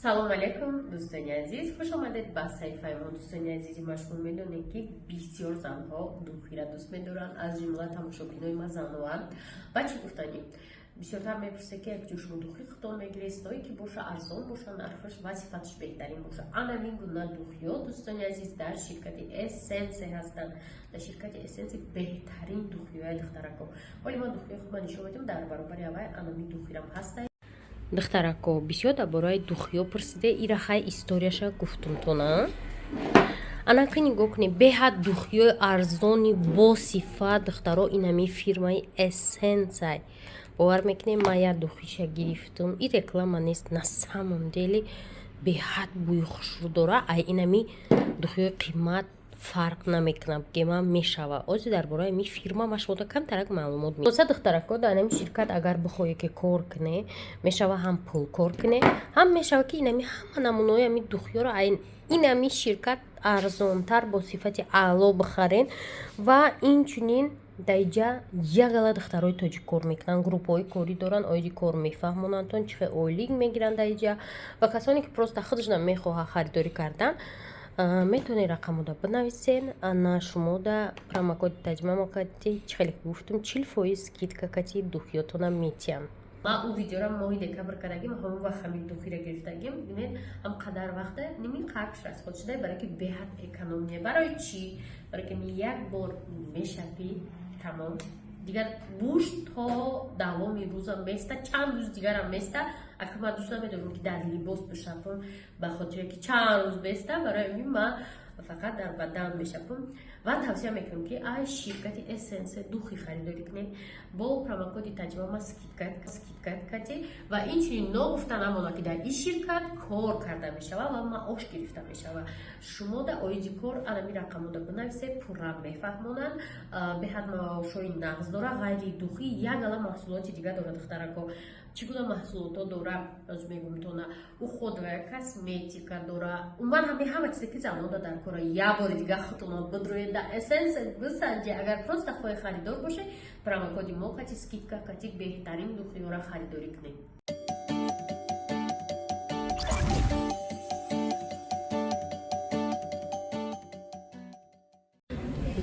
Салом алейкум, дӯстони азиз, хуш омадед ба саҳифаи мо. Дӯстони азизи ма, шумо медонед, ки бисёр занҳо духира дӯст медоранд, аз ҷумла тамошобинои ма занҳоанд. Ва чӣ гуфтанӣ, бисёртар мепурсед, ки якҷо шумо духи худтон мегиред, ное ки боша, арзон боша нархаш ва сифаташ беҳтарин боша. Анамин гуна духиё, дӯстони азиз, дар ширкати Эссенсе ҳастанд. Дар ширкати Эссенсе беҳтарин духиёи, духтарако. Ҳоли ман духиёи худма нишон медиҳам, дар баробари аввай анамин духирам ҳаста. Духтарако, бисёр дар бораи духиё пурсиде, ира хай историяша гуфтумтона. Анаки нигоҳ кунед, беҳад духиёи арзони босифат, духтаро, инами фирмаи Эссенсай. Бовар мекунем, ман як духиша гирифтум, и реклама нест, на самом деле беҳад бӯи хушрӯ дора. Ай инами духиёи қимат фарқ намекунад, гема мешава. Ози дар бораи ми фирма ма шумода камтарак маълумот меса. Духтарако, дар инами ширкат агар бихоҳе ки кор куне, мешава ҳам пул кор куне, ҳам мешава ки инами ҳама намунаҳои ами духиёро инами ширкат арзонтар бо сифати аъло бихарен. Ва инчунин дар иҷа ягала духтарои тоҷик кор мекунанд, группаҳои корӣ доранд, оиди кор мефаҳмонандтон, чӣ хел ойлик мегиранд дар иҷа. Ва касоне ки просто худашона мехоҳад харидорӣ кардан, метавонед рақамода бинависен. Ана шумода промокоди таҷмамо кати, чӣ хеле ки гуфтум, 40% скидка кати духиётона метиҳам. Ман ӯ видеора моҳи декабр кардагим, ҳамон вақт ҳамин духира гирифтагим. Бинед, ҳам қадар вақта ними қакш расход шуда, барои ки беҳад экономия. Барои чӣ? Барои ки ми як бор мешапӣ, тамом, дигар буш то давоми рӯзам места, чанд рӯз дигарам места. Ака, ман дӯст намедорам, ки дар либос бишапам, ба хотире ки чанд рӯз места. Барои ҳамин ман фақат дар бадан мешапам. Ва тавсия мекунам, ки ай ширкати Эссенсе духи харидорӣ кунед бо промокоди таҷмама скидка кати. Ва инчунин ногуфта намонад, ки дар ин ширкат кор карда мешавад ва маош гирифта мешавад. Шумо да оиди кор анами рақамода бинависед, пурра мефаҳмонанд. Беҳад маошҳои нағз дора. Ғайри духӣ як ала маҳсулоти дигар дорад. Духтарако, чӣ гуна маҳсулотҳо дора, оз мегумтона: уходовая косметика дора, умуман ҳами ҳама чизе ки занода дар кора. Як бори дига худтона бидроед, да Эссенс бисанҷе. Агар просто хоҳе харидор бошед, промокоди мо кати, скидка кати беҳтарин духиёра харидорӣ кунед.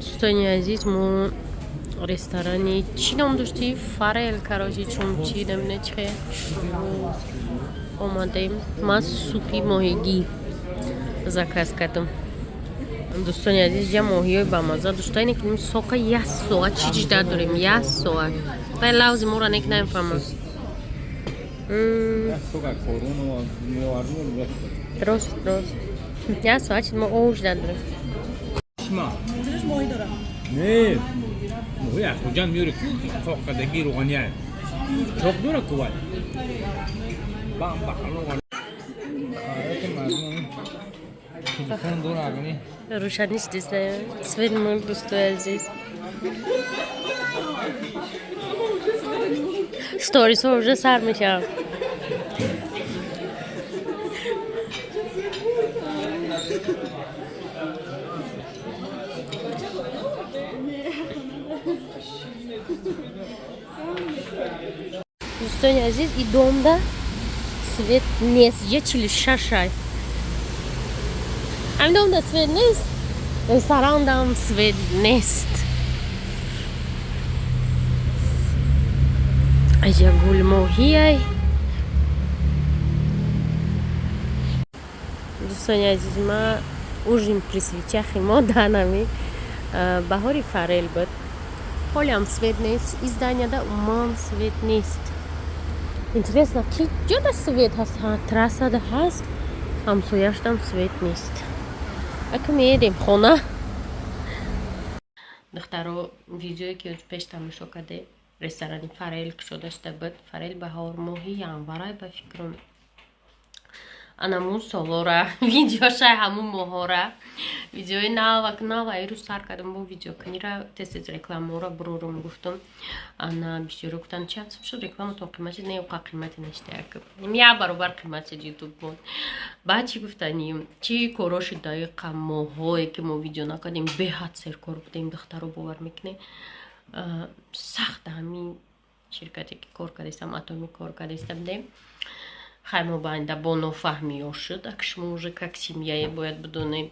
Дӯстони азиз, мо ресторани чӣ ном доштӣ, Фарел, короче, чун чӣ намина чихе омадем. Ман супи моҳигӣ заказ кардам. Дӯстони азиз, ҷа моҳиёи бамаза дошта, ине ки сока як соат чӣ ҷида дорем, як соат тай лавзи моро нек намефаҳмам. Рост, рост, як соат чиз мо ожда дорем. Не, моҳи аз Хуҷанд меёре, қоқкардаги рӯғания чоқ дора кувай бам ба равған телефон дора агни. Рӯшаниш диста, свет мон, дӯстои азиз, сторисҳо уже сар мешаванд. Дӯстони азиз, и домда свет нест, я 46-ай. Ҳамин домда свет нест, ресторандам свет нест. Аҷа гулмоҳиай. Дӯстони азиз, ма ужин при свечахи мо данами баҳори Фарел буд. Ҳолиам свет нест, изданияда умуман свет нест. Интересно, ки ҷода свет ҳаст? Трассада ҳаст, ҳамсояшдам свет нест. Ака меедем хона. Духтаро, видеое ки пеш тамошо карде, ресторани Фарел кушода шуда буд. Фарел баҳор, моҳи январай, ба фикрам, анамун солора видеошай, ҳамун моҳора видеои навак нава ирӯз сар кардам бо видеокунира, тез тез рекламаора бурорум гуфтум. Ана бисёро гуфтанд, чанд сум шуд рекламатон, қимат шуд. Не, уқа қимати нашта, як баробар қимат шуд ютуб буд. Баъд чӣ гуфтанӣ, чӣ коро шуд даиқа моҳое ки мо видео накардем? Беҳад серкор будем, духтаро, бовар мекунед, сахт ҳамин ширкате ки кор кардастам, Атоми кор кардаиста будем. Хай, мо байнда бо нофаҳмиё шуд. Ак шумо уже как семья бояд бидонем,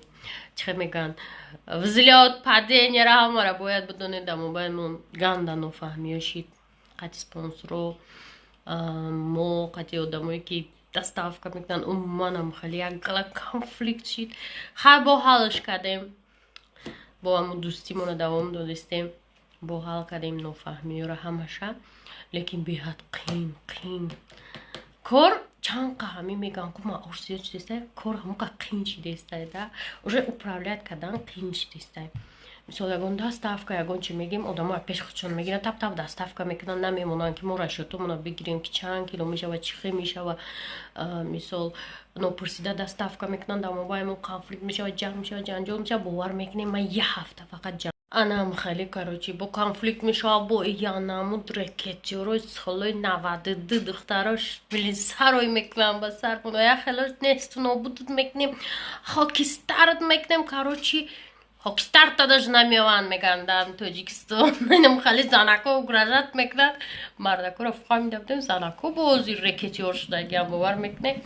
чӣ мегӯянд, взлёт, падения ра ҳамара бояд бидонед. Дар мобайнмон ганда нофаҳмиё шид, қати спонсоро мо, қати одамое, ки доставка мекунанд, умуманам хеле як гала конфликт шид. Хай, бо ҳалш кардем, бо ҳамун дӯстимонро давом додистем, бо ҳал кардем нофаҳмиёро ҳамаша. Лекин беҳад қин, қин кор. Чанд қа ҳамин мегӯям, ку маош зиёд шудестай, кор ҳамон қа қин шидестай да, уже управлять кардан қин шидестай. Мисол, ягон доставка, ягон чи мегем, одамо пеш худшон мегиранд, тап тап доставка мекунанд, намемонанд, ки мо расчёт омона бигирем, ки чанд кило мешава, чӣ хел мешава. Мисол, нопурсида доставка мекунанд, дар мобайнмон конфликт мешава, ҷанг мешава, ҷанҷол мешава. Бовар мекунем, ман як ҳафта фақат ҷанг анам хеле, короче, бо конфликт мешава, бо янамуд рекетёрои солои 92 духтарош, блин, сарой мекунам ба сар, як хелош несту нобудут мекунем, хокистарат мекунем. Короче, хокистарта даже намеованд, мегӯянд дар Тоҷикистон. Инам хеле занако угрожать мекунанд мардакоро, фаҳмида будем, занако бози рекетёр шудагиам, бовар мекунем.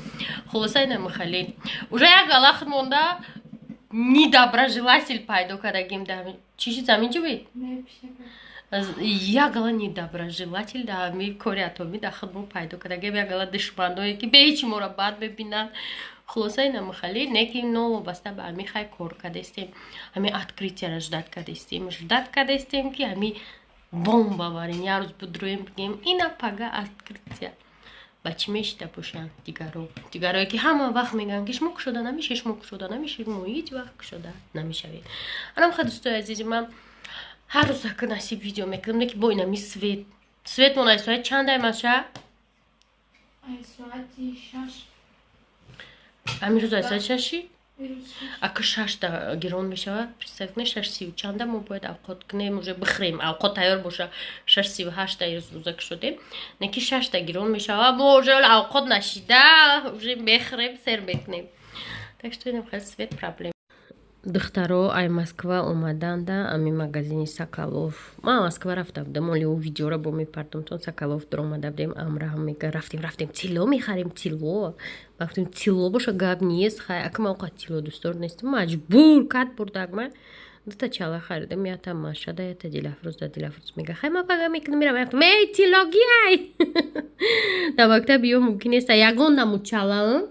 Хулоса, инам хеле уже як галахт монда, недоброжелатель пайдо кардагим. Чӣ шид, замин чӣ буд? Як гала недоброжелатель дар ҳами кори атомӣ дар худ мо пайдо кардагим, як гала душманое, ки бе ҳечи моро бад мебинанд. Хулоса, инам хеле неки новобаста ба ҳами, хай, кор кардастем, ҳами открытия ра ждать кардастем, ждать кардастем, ки ҳами бомба барин як рӯз будроем, бигем, ина пага открытия. Ба чӣ мешида бошанд дигаро, дигарое, ки ҳама вақт мегӯянд, ки шумо кушода намешед, шумо кушода намешед? Мо ҳеҷ вақт кушода намешавед. Анам ха, дӯстои азизи ман, ҳар рӯз ака насиб видео мекунам, не ки бо инами свет. Свет мон ай соат чандай, маша? Соати 6. Ҳамин рӯз ай соати 6-и ака 6-та гирон мешавад. Представь кунед, 6:30 чанда мо бояд авқот кунем, уже бихӯрем, авқот тайёр боша. 6:38-та ирӯз рӯза кушодем, не ки 6-та гирон мешавад, мо уже авқот нашида, уже мехӯрем, сер мекунем. Так что инам хеле свет проблем. Духтаро ай Москва омаданда, ами магазини Соколов. Ман Москва рафта будам, оли ӯ видеоро бо мепардомтон. Соколов дуромада будем, амраҳам мега: «Рафтем, рафтем, тилло мехарем, тилло». Ма гуфтем: «Тилло боша, гап нест». Хай, ака ман оқат тилло дӯстдор нестам, маҷбур кад бурдак. Ма дута чала харидам, ята Машада, ята Дилафрӯз. Да Дилафрӯз мега: «Хай, ма пага мекунам, мерам». Гуфтам: «Эй, тиллоги ай дар мактаб ё мумкин нест ягон намуд чала».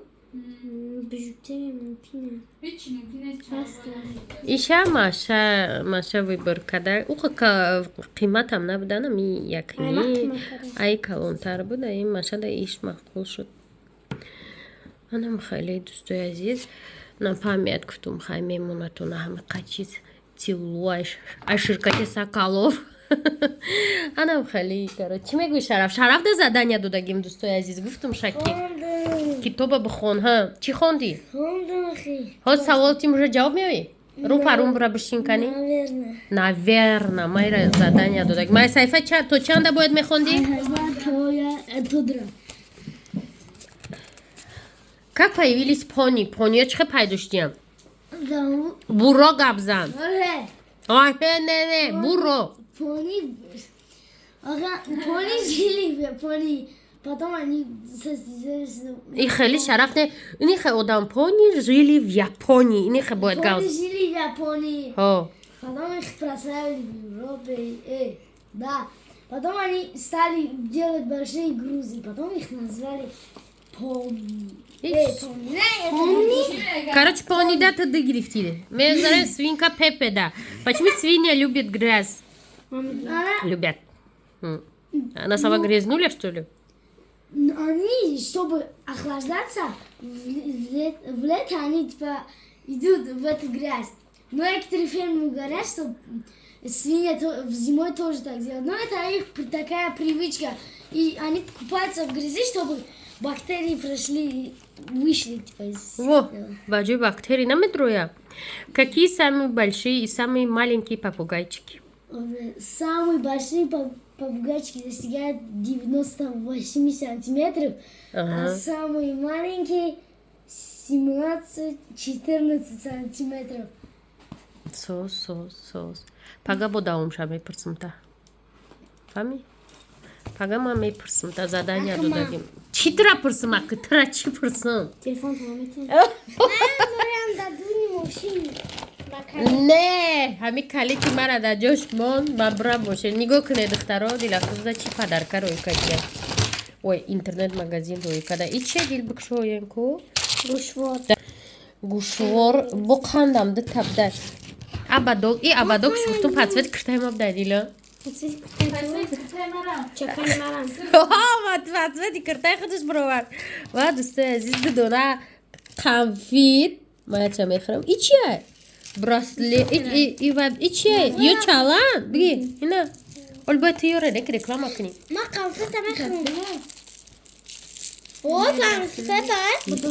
Бижутерия мумкин. Ҳеҷ мумкин нест. Иша Маша, Маша выбор када, уқа қиматам набудан, ами якни ай калонтар буд, ай Машада иш маъқул шуд. Анам хеле, дӯстои азиз, напамият гуфтум, хай, мемонатона ҳамиқа чиз, тилло ай ширкати Соколов. Анам хеле, кара чӣ мегӯи, Шараф? Шараф да задания додагим, дӯстои азиз, гуфтум, шаки китоба бихон. Ҳа, чӣ хондӣ? Ҳоз савол тим, уже ҷавоб меоӣ? Рӯ парун бура бишин кани. Наверно, майра задания додаг. Май саҳифа то чанда бояд мехондӣ? Тудра. Как появились пони? Пониё чӣ хел пайдо шудиям? Буро гап зан. Не, не, буро. Пони. Пони жили в Японии. Потом они состязались. И хеле шараф не, ини хе одам, пони жили в Японии. Ини хе бояд гап. Пони жили в Японии. Ҳо. Потом их прославили в Европе. Да. Потом они стали делать большие грузы. Потом их назвали пони. Иш. Пони. Не, это Короче, пони да ты гирифти. Мезарем свинка Пепе да. Почему свинья любит грязь? Она, Любят. Она сама грязнуля, что ли? Они, чтобы охлаждаться, в лето они типа идут в эту грязь. Но некоторые фермы говорят, что свинья в зимой тоже так делает. Но это их такая привычка. И они купаются в грязи, чтобы бактерии прошли и вышли типа из Во, тела. Баҷои бактерии намедроя. Какие самые большие и самые маленькие попугайчики? Самые большие попугайчики достигают 98 сантиметров, а самые маленькие 17-14 сантиметров. Соз, соз, соз. Пага бо давом ша мепурсам та. Фаҳмӣ? Пага ман мепурсам, та задания додагим. Чӣ тура пурсам, акы тура чӣ пурсам? Телефон тамомите. Не, ҳами калити мара дар ҷош мон, ба бура боше. Нигоҳ кунед, духтаро, Дилафрӯза чӣ подарка рӯй кардия. Ой, интернет магазин рӯй када. И че, дил бикшоем ку? Гӯшвор. Гӯшвор бо қандам ду табда. Абадок, и абадок шухтум под цвет киртаи ма буда, дила. Чакани марам. Под цвети киртаи худаш бировард. Ва, дӯстои азиз, ду дона конфит. Ма яча мехӯрам. И чия? Браслет и чия? Ё чалан? Биги, ина. Ол бояд ту ёре, неки реклама кунӣ. Ма конфета мехӯрам. О, конфета.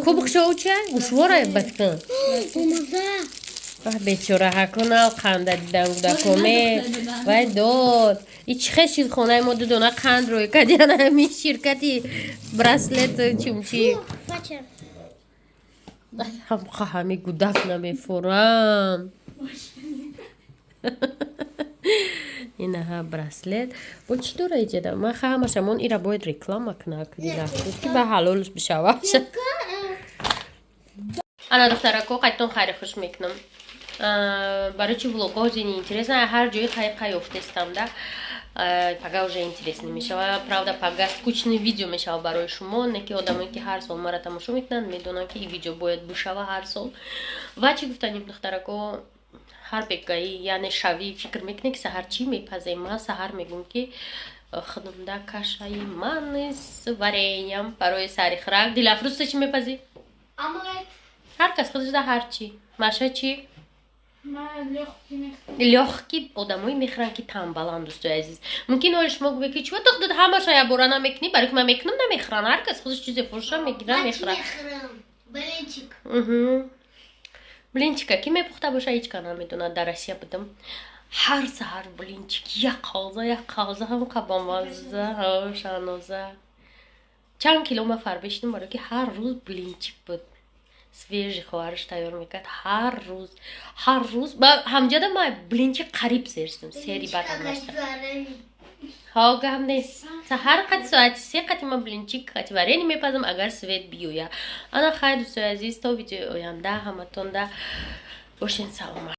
Ку бикшоу чия? Гӯшвора бафикн. Бомаза. Вах, бечора, ҳакунал қанда дидан гудакоме. Вай дод. И чӣ хел шид, хонаи мо ду дона қанд рӯй кардиян, ҳамин ширкати браслет чумчи. Бача. Ҳамқа ҳами гудак намефурам. Инаҳа браслет. Бо чӣ дора иҷада? Ман ха ҳамашамон ира бояд реклама кунак, Дилафрӯз, ки ба ҳалолш бишава. Ана, духтарако, қайтон хайри хуш мекунам. Барои чи влогҳо зини интересно, ҳар ҷои хай қай ёфтестам да. Пага уже интересно мешава. Правда, пага скучный видео мешава барои шумо, не ки одамое ки ҳар сол мара тамошо мекунанд, медонанд, ки ин видео бояд бишава ҳар сол. Ва чӣ гуфтанем, духтарако, ҳар бегаӣ, яъне шавӣ, фикр мекунед, ки саҳар чӣ мепазем. Ман саҳар мегӯм, ки худумда кашаи ман с вареньем барои сари хӯрак. Дилафрӯз, ту чӣ мепазӣ? Омлет. Ҳар кас худашда ҳар чӣ. Маша чӣ? Ман лёгкий мехӯрам. Лёгкий одамое мехӯранд, ки тамбаланд, дӯстои азиз. Мумкин оли шумо гӯед, ки чӯ ту худат ҳамаша якбора намекунӣ? Барои ки ман мекунам, намехӯранд. Ҳар кас худаш чизе фурӯша мегирад, мехӯрад. Блинчик. Блинчика ки мепухта боша, ҳеҷ ка намедонад. Дар Россия будам, ҳар саҳар блинчик, як қоза, як қоза, ҳам қабомазза. Шаноза, чанд кило ма фарбе шидам, барои ки ҳар рӯз блинчик буд, свежий, хоҳараш тайёр мекард ҳар рӯз, ҳар рӯз. Ҳамҷада ма блинчик қариб серстум, сери бадам нашта. Ҳо, гап нест. Саҳар қати соати 3 қати ма блинчик қати варенье мепазам, агар свет биёя. Ана, хайр, дӯстои азиз, то видеои оянда, ҳаматонда бошен саломат.